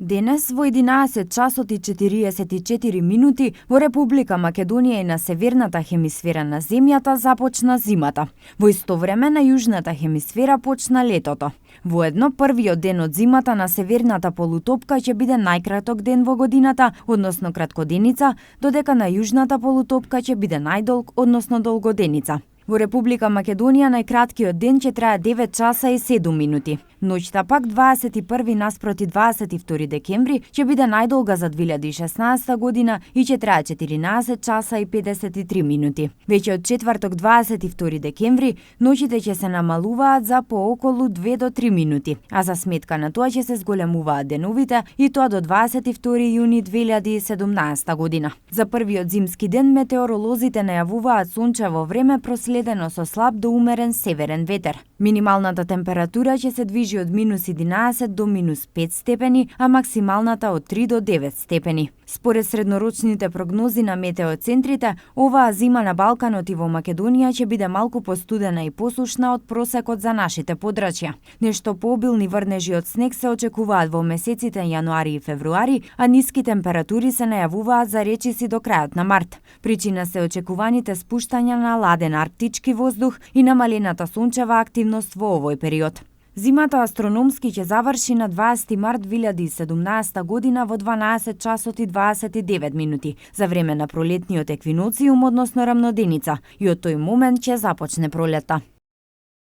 Денес во 11 часот и 44 минути во Република Македонија и на северната хемисфера на земјата започна зимата. Во исто време на јужната хемисфера почна летото. Воедно првиот ден од зимата на северната полутопка ќе биде најкраток ден во годината, односно краткоденица, додека на јужната полутопка ќе биде најдолг, односно долгоденица. Во Република Македонија најкраткиот ден ќе трае 9 часа и 7 минути. Ноќта пак 21 наспроти 22 декември ќе биде најдолга за 2016 година и ќе трае 14 часа и 53 минути. Веќе од четврток 22 декември ноќите ќе се намалуваат за пооколу 2 до 3 минути, а за сметка на тоа ќе се зголемуваат деновите и тоа до 22 јуни 2017 година. За првиот зимски ден метеоролозите најавуваат сончево време проследено со слаб до умерен северен ветер. Минималната температура ќе се движи од -11 до -5 степени, а максималната од 3 до 9 степени. Според среднорочните прогнози на метеоцентрите, оваа зима на Балканот и во Македонија ќе биде малку постудена и посушна од просекот за нашите подрачја. Нешто пообилни врнежи од снег се очекуваат во месеците јануари и февруари, а ниски температури се најавуваат за речиси до крајот на март. Причина се очекуваните спуштања на ладен арктички воздух и намалената сончева активност во овој период. Зимата астрономски ќе заврши на 20 март 2017 година во 12 часот и 29 минути за време на пролетниот еквиноциум, односно рамноденица, и од тој момент ќе започне пролета.